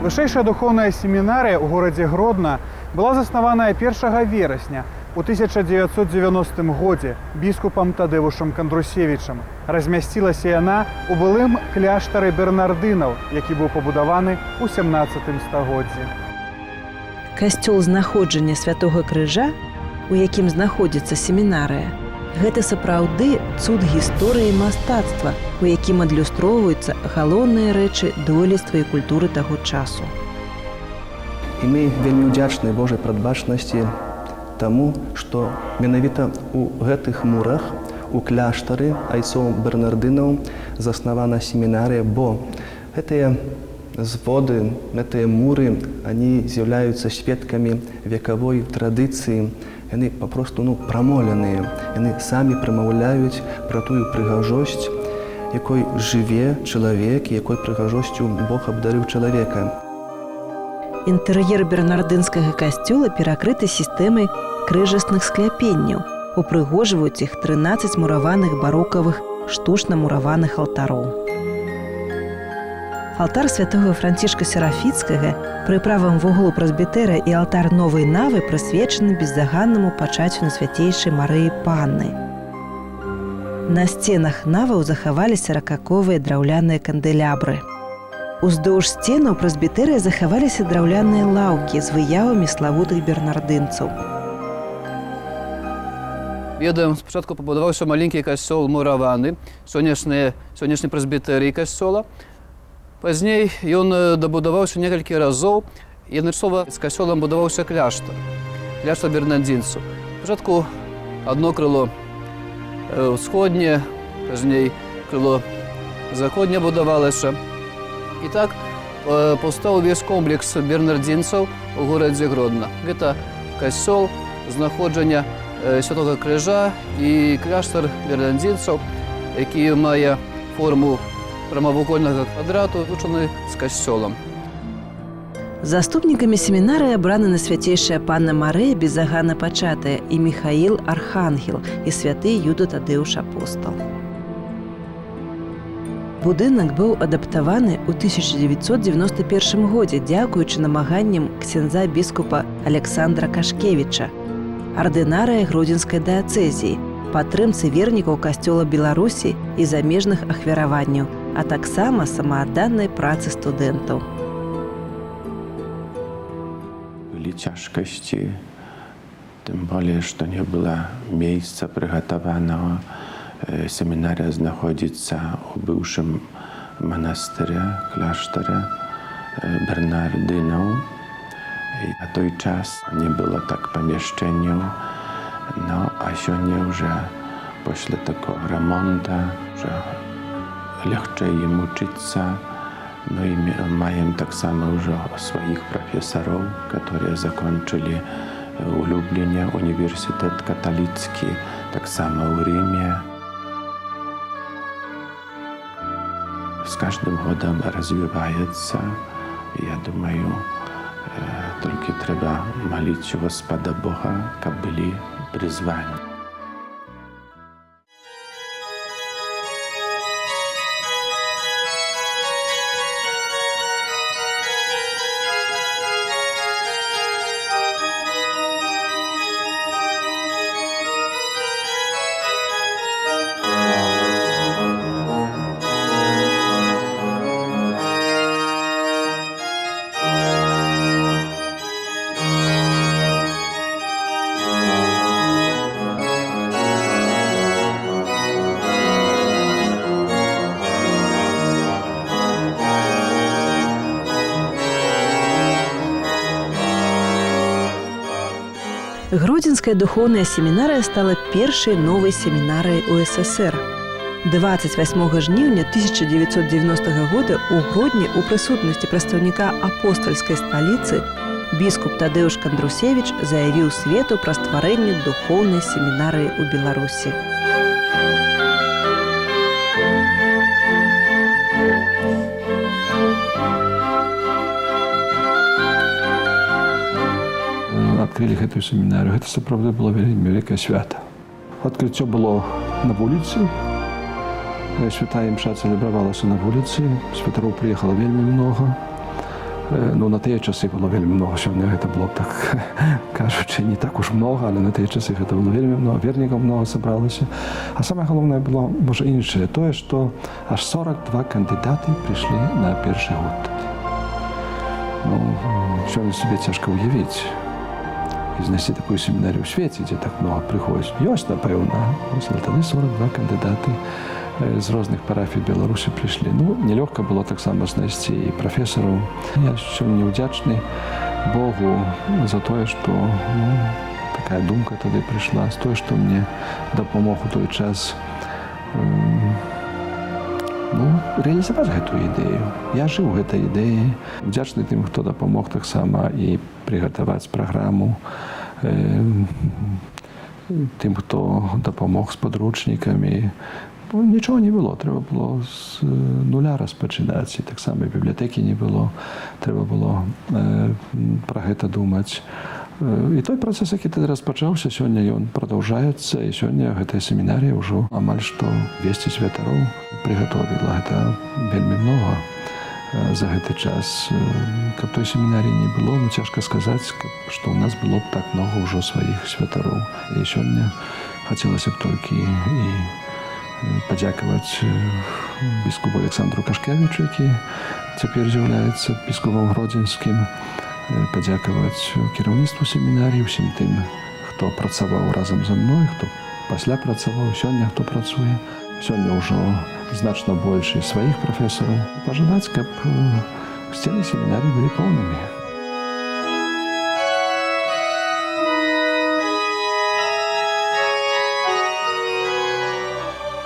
Вышэйшая духоўная семінарыя ў горадзе Гродна была заснаваная 1 верасня у 1990 годзе біскупам Тадэвушам Кандрусевічам. Размясцілася яна ў былым кляштары бернардынаў, які быў пабудаваны ў 17 стагоддзі. Касцёл Знаходжання Святога Крыжа, у якім знаходзіцца семінарыя, гэта сапраўды цуд гісторыі мастацтва, у якім адлюстроўваюцца галоўныя рэчы дойлідства і культуры таго часу. І мы вельмі ўдзячныя Божай прадбачнасці таму, што менавіта ў гэтых мурах, у кляштары айцоў бернардынаў заснавана семінарыя, бо гэтыя зводы, гэтыя муры, они з'яўляюцца сведкамі векавой традыцыі, яны папросту прамоленыя, яны самі прамаўляюць пра тую прыгажосць, якой жыве чалавек, якой прыгажосцю Бог абдарыў чалавека. Інтэр'ер бернардынскага касцёла перакрыты сістэмай крыжасных скляпенняў. Упрыгожваюць іх 13 мураваных барокавых штучна мураваных алтароў. Алтар святого Францішка Серафіцкага пры правым вуглу прэзбітэра і алтар новай навы прысвечаны беззаганнаму пачаццю Найсвяцейшай Марыі Панны. На сценах наваў захаваліся ракаковыя драўляныя кандэлябры. Уздоўж сценаў прэзбітэрыя захаваліся драўляныя лаўкі з выявамі славутых бернардынцаў. Ведаем, спачатку пабудаваўся маленькі касцёл мураваны, сённяшні прэзбітэрый касцёла. Пазней ён дабудаваўся некалькі разоў, і адначасова з касцёлам будаваўся кляштар, кляштар бернардзінцаў. Спачатку адно крыло ўсходняе, пазней крыло заходняе будавалася. І так паўстаў увесь комплекс бернардзінцаў у горадзе Гродна. Гэта касцёл Знаходжання Святого Крыжа і кляштар бернардзінцаў, які мае форму прамавугольнага квадрату, злучаны з касцёлам. Заступнікамі семінарыі абраны Найсвяцейшая Панна Марыя Беззаганна Пачатая і Міхаіл Архангел і святы Юда Тадэўш Апостал. Будынак быў адаптаваны ў 1991 годзе дзякуючы намаганням ксяндза біскупа Александра Кашкевіча, ардынарыя Гродзенскай дыяцэзіі, падтрымцы вернікаў касцёла Беларусі і замежных ахвяраванняў, а таксама самаадданай працы студэнтаў. Былі цяжкасці, тым болей, што не было miejsca прыгатаванага. Seminaria znachodzica u byłszym monastyrze, klasztorze Bernardynów. I na той czas nie było tak pomieszczenia. No, a сёння уже после такого ремонта, że легче им учиться. No i mają tak samo już swoich profesorów, którzy zakończyli u Lublinie Uniwersytet Katolicki, tak samo w Rzymie. Z każdym godem rozwijaється. Ja думаю, tylko trzeba молить Господа Бога, каб byli призвani. Гродзенская духоўная семінарыя стала першай новай семінарыяй у СССР. 28 жніўня 1990 года ў Гродні ў прысутнасці прадстаўніка апостальскай сталіцы біскуп Тадэўш Кандрусевіч заявіў свету пра стварэнне духоўнай семінарыі ў Беларусі. Адкрылі гэтую семінарыю. Гэта сапраўды было вельмі вялікае свята. Адкрыццё было на вуліцы. Святая імша цэлебравалася на вуліцы. Святароў прыехала вельмі многа. Ну, на тыя часы было вельмі много. Сёння гэта было б, так кажучы, не так уж много, але на тыя часы гэта было вельмі много, вернікаў много сабралася. А самае галоўнае было, можа, іншае, тое, што аж 42 кандыдаты прыйшлі на першы год тады. Ну, сёння сабе цяжка ўявіць і знайсці такую семінарыю ў свеце, дзе так много прыходзіць. Ёсць, напэўна, але тады 42 кандыдаты з розных парафій Беларусі прыйшлі. Ну, нелёгка было таксама знайсці і прафесараў. Я сёння ўдзячны Богу за тое, што, ну, такая думка тады прыйшла, з тое, што мне дапамог у той час ну, рэалізаваць гэтую ідэю. Я жыў гэтай ідэяй. Удзячны тым, хто дапамог таксама і прыгатаваць праграму, тым, хто дапамог з падручнікамі. Бо нічога не было, трэба было з нуля распачынаць, і таксама бібліятэкі не было, трэба было пра гэта думаць. І той працэс, які тады распачаўся, сёння ён прадаўжаецца, і сёння гэтая семінарія ўжо амаль што 200 святароў прыгатовіла. Гэта вельмі многа за гэты час. Каб той семінарыі не было, ну, цяжка сказаць, што ў нас было б так многа ўжо сваіх святароў. І сёння хацелася б толькі і падзякаваць біскупу Александру Кашкевічу, які цяпер з'яўляецца біскупам гродзенскім, падзякаваць кіраўніцтву семінарыі, усім тым, хто працаваў разам са мной, хто пасля працаваў, сёння хто працуе. Сёння ўжо значна больш і сваіх прафесараў. Пажадаць, каб сцены семінарыі былі поўнымі.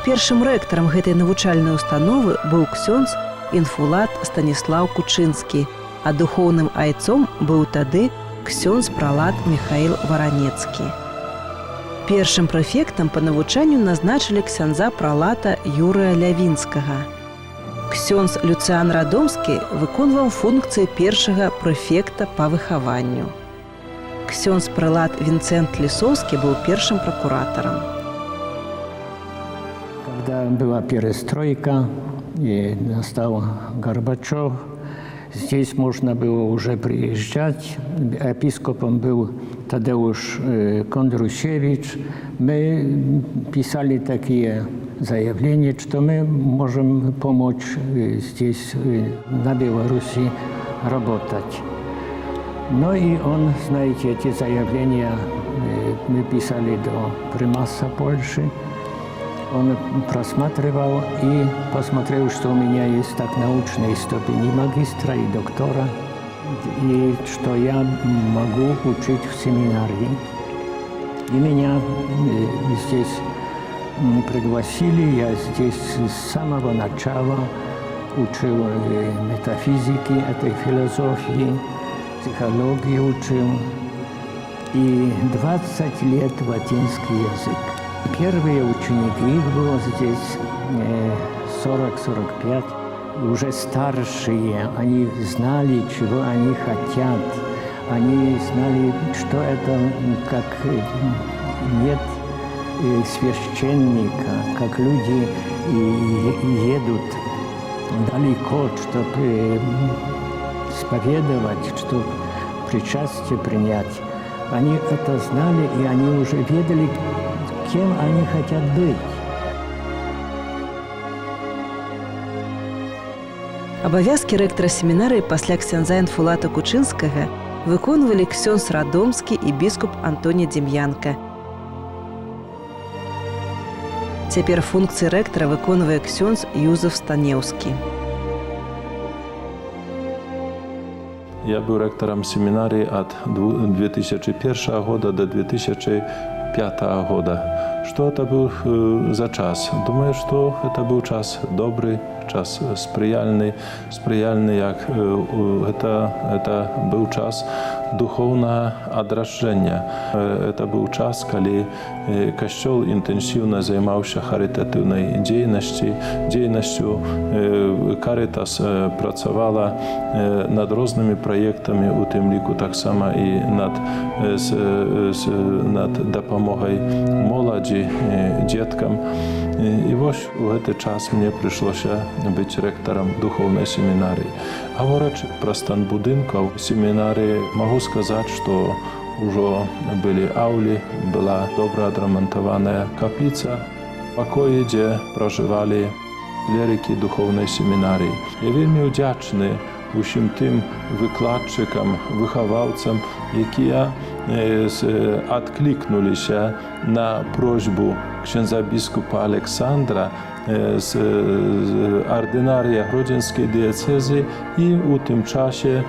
Першым рэктарам гэтай навучальнай установы быў ксёндз інфулат Станіслаў Кучынскі, а духоўным айцом быў тады ксёндз пралат Михаил Варанецкі. Першым прэфектам па навучанню назначылі ксяндза пралата Юрыя Лявінскага. Ксёндз Люцыян Радомскі выконваў функцыі першага прэфекта па выхаванню. Ксёндз прэлат Вінцэнт Лісоўскі быў першым пракуратарам. Когда была перестройка и настал Горбачев, здесь можно было уже приезжать. Епископом был Tadeusz Kondrusiewicz. Мы писали такие заявления, что мы можем помочь здесь, на Беларуси, работать. Ну и он, знаете, эти заявления мы писали до примаса Польши. Он просматривал и посмотрел, что у меня есть так научные степени магистра и доктора, и что я могу учить в семинарии. И меня здесь пригласили, я здесь с самого начала учил метафизики этой философии, психологию учил, и 20 лет латинский язык. Первые ученики, их было здесь 40-45, уже старшие, они знали, чего они хотят, они знали, что это, как нет священника, как люди едут далеко, чтобы исповедовать, чтобы причастие принять. Они это знали, и они уже ведали, кем они хотят быть. Абавязкі рэктара семінарыі пасля ксяндза Інфулата Кучынскага выконвалі ксёндз Радомскі і біскуп Антоній Дзем'янка. Цяпер функцыі рэктара выконвае ксёндз Юзаф Станеўскі. Я быў рэктарам семінарыі ад 2001 года до 2005 года. Что это был за час? Думаю, что это был час добрый, час спрыяльны, спрыяльны, як это был час духоўнага адраджэння. Это быў час, калі касцёл інтэнсіўна займаўся харытатыўнай дзейнасцю. Карытас працавала над рознымі праектамі, у тым ліку таксама і над дапамогай моладзі, дзеткам. І вось у гэты час мне прыйшлося быць рэктарам духоўнай семінарыі. Гаворачы пра стан будынкаў семінарыі, магу сказаць, што ўжо былі аўлі, была добра адрамантаваная капліца, пакоі, дзе пражывалі клерыкі духоўнай семінарыі. Я вельмі ўдзячны усім тым выкладчыкам, выхаваўцам, якія адклікнуліся на просьбу ксяндза біскупа Александра з ардынарыя Гродзенскай дыяцэзіі і ў тым часе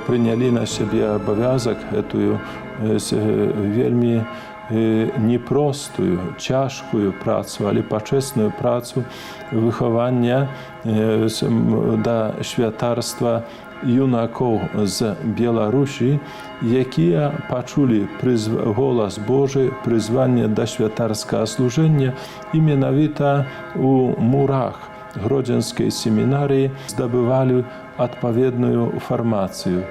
прынялі на сябе абавязак гэтую вельмі непростую, цяжкую працу, але пачэсную працу выхавання да святарства юнакоў з Беларусі, якія пачулі голас Божы, прызванне да святарскага служэння і менавіта у мурах Гродзенскай семінарыі здабывалі адпаведную фармацыю.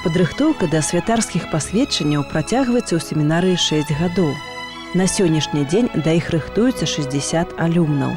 Падрыхтоўка да святарскіх пасведчанняў працягваецца ў семінарыі 6 гадоў. На сённяшні дзень да іх рыхтуюцца 60 алюмнаў.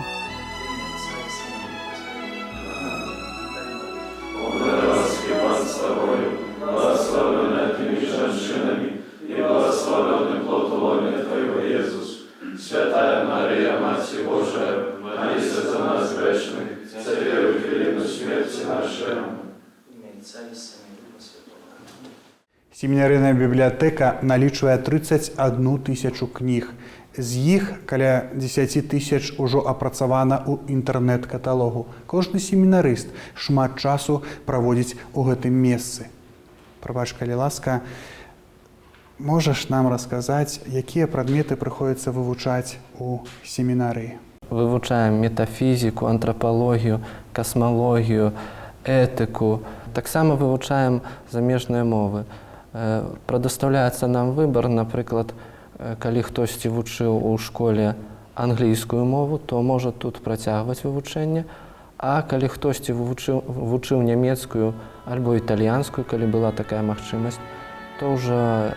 Семінарыйная бібліятэка налічвае 31 тысячу кніг. З іх каля 10 тысяч ужо апрацавана ў інтэрнэт-каталогу. Кожны семінарыст шмат часу праводзіць у гэтым месцы. Прабач, калі ласка, можаш нам расказаць, якія прадметы прыходзіцца вывучаць у семінарыі? Вывучаем метафізіку, антрапалогію, касмалогію, этыку. Таксама вывучаем замежныя мовы. Прадастаўляецца нам выбар, напрыклад, калі хтосьці вучыў у школе англійскую мову, то можа тут працягваць вывучэнне, а калі хтосьці вучыў нямецкую альбо італьянскую, калі была такая магчымасць, то ўжо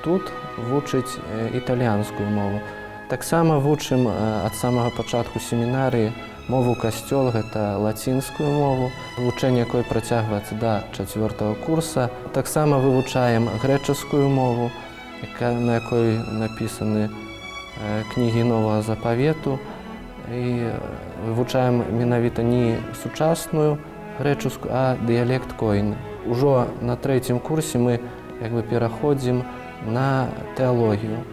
тут вучыць італьянскую мову. Таксама вучым ад самага пачатку семінарыі мову касцёл, гэта лацінскую мову, вывучэнне якой працягваецца да 4-го курса. Таксама вывучаем грэчаскую мову, на якой напісаны кнігі Новага Запавету, і вывучаем менавіта не сучасную грэчаскую, а дыялект койны. Ужо на 3-м курсе мы як бы пераходзім на тэалогію.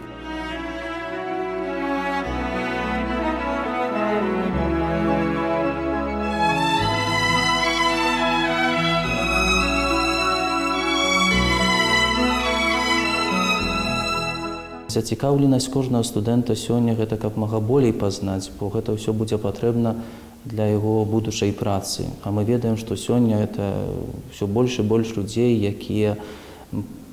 Зацікаўленасць кожнага студэнта сёння гэта каб мага болей пазнаць, бо гэта ўсё будзе патрэбна для яго будучай працы. А мы ведаем, што сёння это ўсё больш і больш людзей, якія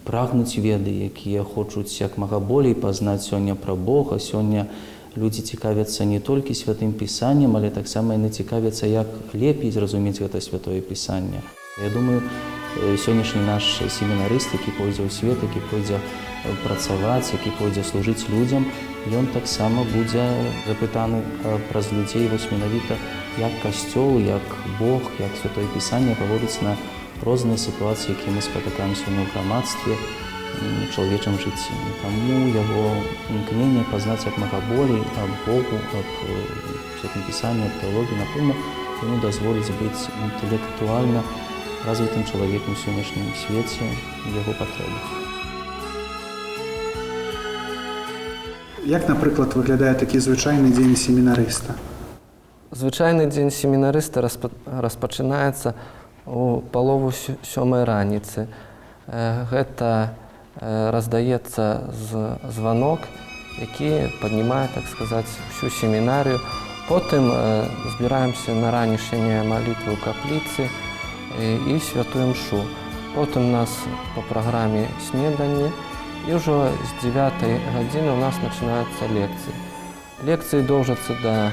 прагнуць веды, якія хочуць як мага болей пазнаць сёння пра Бога. Сёння людзі цікавяцца не толькі святым пісаннем, але таксама яны цікавяцца, як лепей зразумець гэта святое пісанне. Я думаю, сённяшні наш семінарыст, які пойдзе ў свет, які пойдзе працаваць, які пойдзе служыць людзям, ён таксама будзе запытаны праз людзей вось менавіта, як касцёл, як Бог, як святое пісанне паводыць на розныя сітуацыі, якія мы спатыкаем сёння ў грамадстве, у чалавечым жыцці. Таму яго імкненне пазнаць як мага болей аб Богу, аб святым пісанні, аб тэалогіі, напэўна, яму дазволіць быць інтэлектуальна развітым чалавекам у сённяшнім свеце, яго патрэбах. Як, напрыклад, выглядае такі звычайны дзень семінарыста? Звычайны дзень семінарыста распачынаецца ў 6:30 раніцы. Гэта раздаецца званок, які паднімае, так сказаць, всю семінарыю. Потым збіраемся на ранішнія малітвы ў капліцы і святую мшу. Потым у нас па праграме снеданне, і ўжо з 9 гадзіны у нас пачынаюцца лекцыі. Лекцыі доўжацца да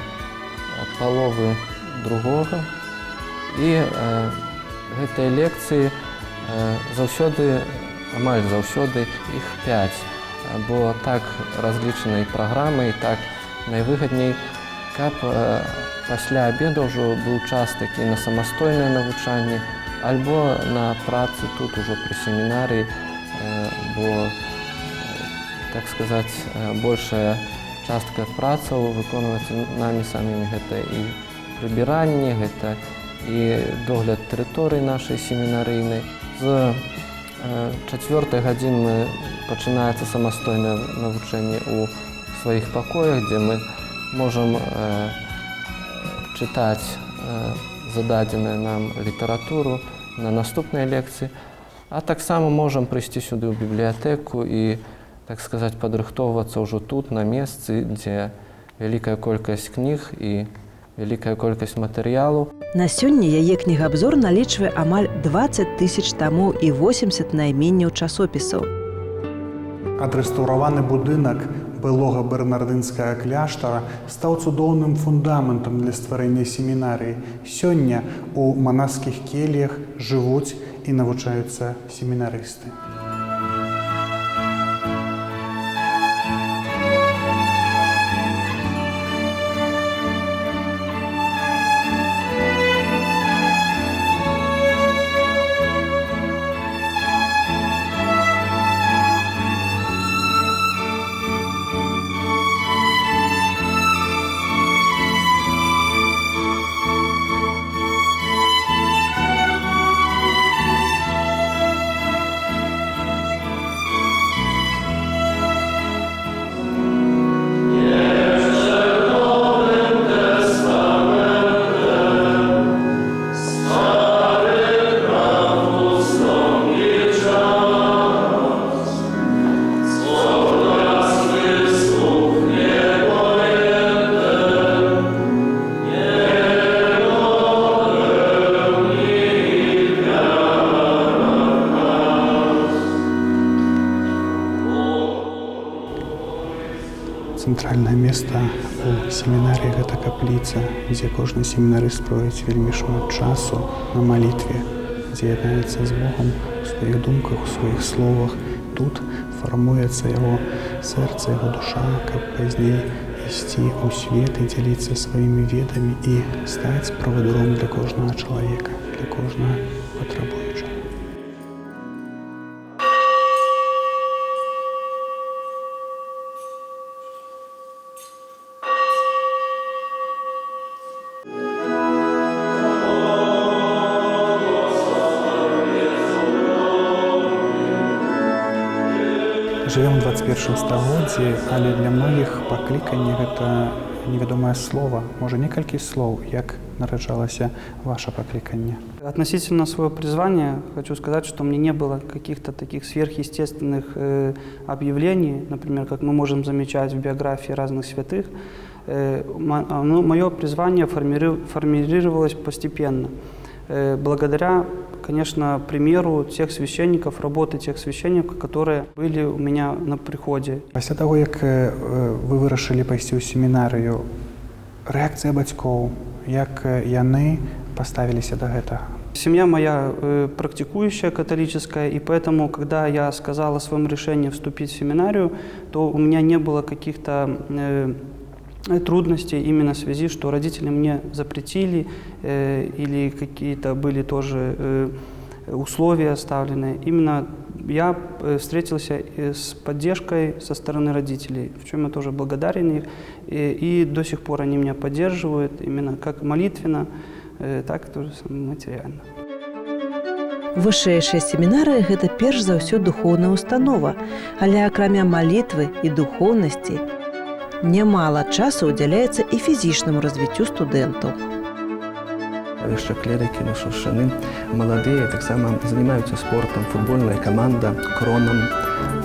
1:30, і гэтыя лекцыі заўсёды, амаль заўсёды іх 5, бо так разлічана і праграма, і так найвыгадней, каб пасля абеду ўжо быў час такі на самастойнае навучанне альбо на працу тут ужо пры семінарыі, бо, так сказаць, большая частка працаў выконваецца намі самімі. Гэта і прыбіранне, гэта і догляд тэрыторыі нашай семінарыйнай. З 4 гадзіны пачынаецца самастойнае навучанне ў сваіх пакоях, дзе мы можам чытаць зададзеную нам літаратуру на наступнай лекцыі, а таксама можам прыйсці сюды ў бібліятэку і, так сказаць, падрыхтоўвацца ўжо тут, на месцы, дзе вялікая колькасць кніг і вялікая колькасць матэрыялу. На сёння яе кнігабзор налічвае амаль 20 тысяч тамоў і 80 найменняў часопісаў. Адрэстаўраваны будынак былога бернардынскага кляштара стаў цудоўным фундаментам для стварэння семінарыі. Сёння ў манаскіх келлях жывуць і навучаюцца семінарысты. Цэнтральнае месца у семінарыі гэта капліца, дзе кожны семінарыст проводзіць вельмі шмат часу на малітве, дзе яднаецца з Богам у сваіх думках, у сваіх словах. Тут фармуецца яго сэрца, яго душа, каб пазней ісці ў свет і дзяліцца сваімі ведамі і стаць правадыром для кожнага чалавека, для кожнага патрабуючага. Жывем у 21 стагоддзі, але для многіх пакліканне гэта невядомае слово. Можа, некалькі слоў, як нараджалася ваше пакліканне? Относительно своего призвания хочу сказать, что мне не было каких-то таких сверхъестественных объявлений, например, как мы можем замечать в биографии разных святых. Мое призвание формировалось постепенно. Благодаря, конечно, примеру тех священников, работы тех священников, которые были у меня на приходе. Пасля таго, як вы вырашылі пайсці ў семінарыю, рэакцыя бацькоў, як яны паставіліся да гэтага? Семья моя практикующая католическая, и поэтому, когда я сказала о своем решении вступить в семинарию, то у меня не было каких-то трудностей именно в связи, что родители мне запретили или какие-то были тоже условия оставлены. Именно я встретился с поддержкой со стороны родителей, в чем я тоже благодарен их. И до сих пор они меня поддерживают именно как молитвенно, так и тоже материально. Вышэйшая семінарыя гэта перш за ўсё духоўная установа, але акрамя малітвы і духоўнасці нямала часу ўдзяляецца і фізічнаму развіццю студэнтаў. Яшчэ клерыкі нашы, яны маладыя, таксама займаюцца спортам, футбольная каманда, кронам.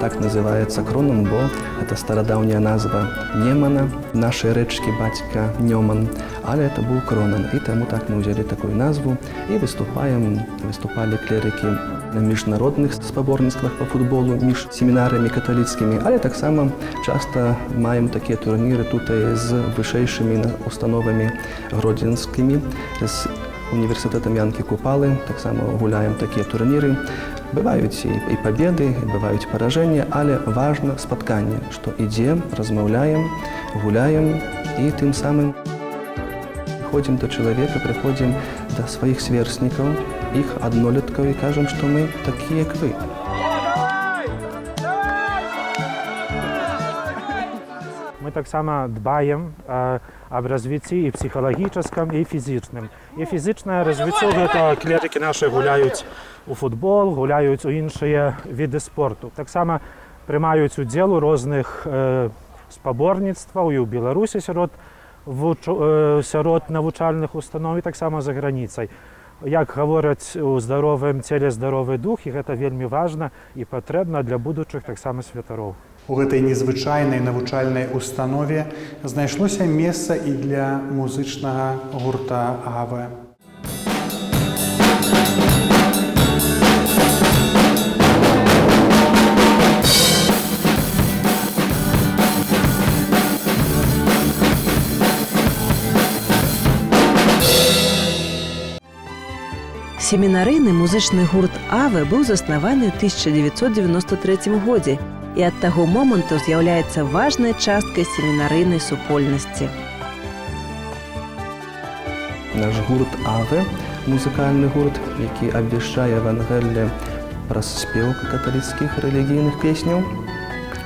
Так называецца Кронан, бо это старадаўняя назва Немана, нашай рэчкі бацька Нёман, але это быў Кронан, і таму так мы ўзялі такую назву і выступаем, выступалі клерыкі на міжнародных спаборніцтвах па футболу між семінарыямі каталіцкімі, але таксама часта маем такія турніры тут з вышэйшымі установамі гродзенскімі, з універсітэтам Янкі Купалы, таксама гуляем такія турніры. Бываюць і пабеды, і бываюць паражэнні, але важна спатканне, што ідзем, размаўляем, гуляем і тым самым ходзім да чалавека, прыходзім да сваіх сверстнікаў, іх аднолеткаў і кажам, што мы такія, як вы. Мы таксама дбаем аб развіцці і псіхалагічным, і фізічным. І фізічнае развіццё — гэта клерыкі нашы гуляюць у футбол, гуляюць у іншыя віды спорту. Таксама прымаюць удзел у розных спаборніцтваў і ў Беларусі сярод навучальных устаноў, і таксама за граніцай. Як гавораць, у здаровым целе здаровы дух, і гэта вельмі важна і патрэбна для будучых таксама святароў. У гэтай незвычайнай навучальнай установе знайшлося месца і для музычнага гурта «Аве». Семінарыйны музычны гурт «Аве» быў заснаваны ў 1993 годзе і ад таго моманту з'яўляецца важнай часткай семінарыйнай супольнасці. Наш гурт «Аве», музыкальны гурт, які абвяшчае Евангелле праз спеў каталіцкіх рэлігійных песняў,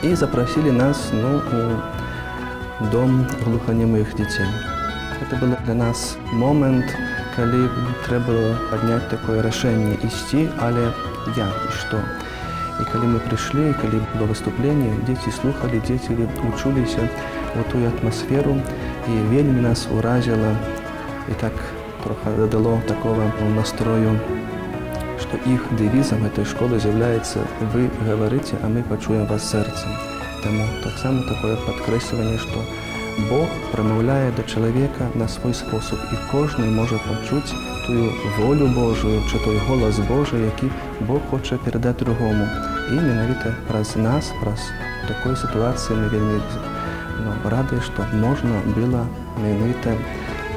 і запрасілі нас, у дом глуханемых дзяцей. Это был для нас момент, калі трэба было падняць такое рашэнне ісці, але як і што. І калі мы прыйшлі, калі было выступленне, дзеці слухалі, дзеці учуліся ў тую атмасферу, і вельмі нас уразіла і так трохі дадало такого настрою, што іх дэвізам этой школы з'яўляецца «Вы говорите, а мы пачуем вас сэрцам». Таму таксама такое падкрэсліванне, што Бог прамаўляе да чалавека на свой спосаб, і кожны можа пачуць тую волю Божую, ці той голас Божы, які Бог хоча перадаць другому. І менавіта праз нас, праз такой сітуацыі мы вельмі, рады, што можна было менавіта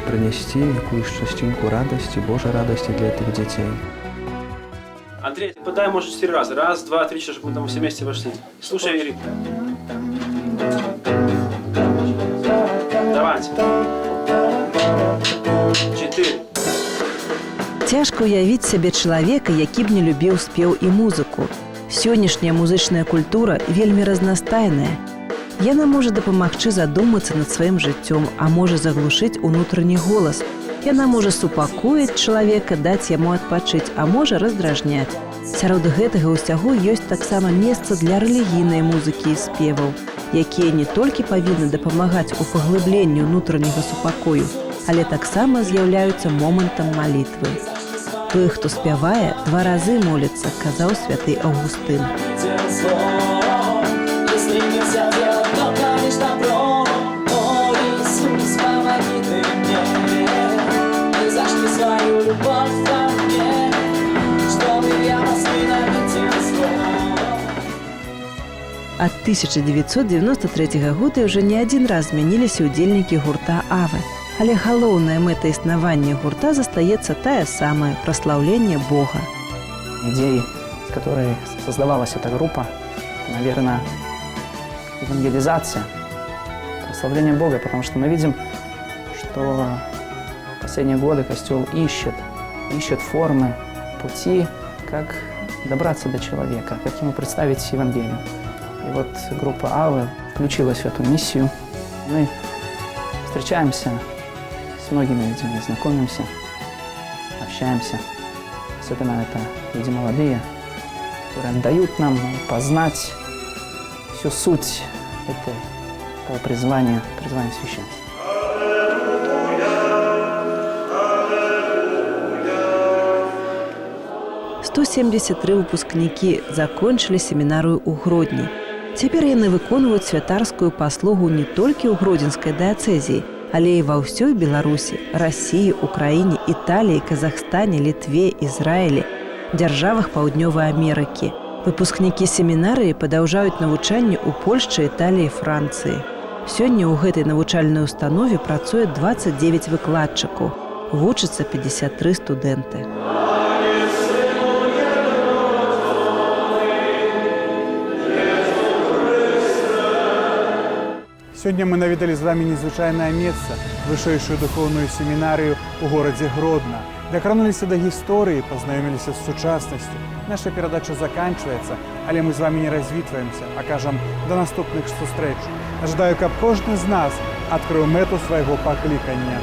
прынесці якуюсь часцінку радасці, Божай радасці для гэтых дзяцей. Андрей, подай, может, 4 раза. Раз, два, три, чтобы мы там все вместе вошли. Слушай, ритм. Давайте. 4. Цяжка уявіць сабе чалавека, які б не любіў спеў і музыку. Сённяшняя музычная культура вельмі разнастайная. Яна можа дапамагчы задумацца над сваім жыццём, а можа заглушыць унутраны голас. Яна можа супакоіць чалавека, даць яму адпачыць, а можа раздражняць. Сярод гэтага ўсяго ёсць таксама месца для рэлігійнай музыкі і спеваў, якія не толькі павінны дапамагаць у паглыбленні ўнутранняга супакою, але таксама з'яўляюцца момантам малітвы. Той, хто спявае, два разы моліцца, казаў святы Аўгустын. Ад 1993 года ўжо не адзін раз змяніліся ўдзельнікі гурта «Аве». Але галоўная мэта існавання гурта застаецца тая самая – праслаўленне Бога. Идеей, с которой создавалась эта группа, наверное, евангелизация, прославление Бога, потому что мы видим, что в последние годы костел ищет формы, пути, как добраться до человека, как ему представить Евангелие. И вот группа «Аве» включилась в эту миссию. Мы встречаемся с многими людьми, знакомимся, общаемся. Особенно это люди молодые, которые дают нам познать всю суть этого призвания, призвания священства. З 173 выпускнікі закончылі семінарыю ў Гродні. Цяпер яны выконваюць святарскую паслугу не толькі ў гродзенскай дыяцэзіі, але і ва ўсёй Беларусі, Расіі, Украіне, Італіі, Казахстане, Літве, Ізраілі, дзяржавах Паўднёвай Амерыкі. Выпускнікі семінарыі падаўжаюць навучанне ў Польшчы, Італіі, Францыі. Сёння ў гэтай навучальнай установе працуе 29 выкладчыкаў, вучацца 53 студэнты. Сёння мы наведалі з вамі незвычайнае месца, вышэйшую духоўную семінарыю ў горадзе Гродна. Дакрануліся да гісторыі, пазнаёміліся з сучаснасцю. Наша перадача заканчваецца, але мы з вамі не развітваемся, а кажам да наступных сустрэч. Жадаю, каб кожны з нас адкрыў мэту свайго паклікання.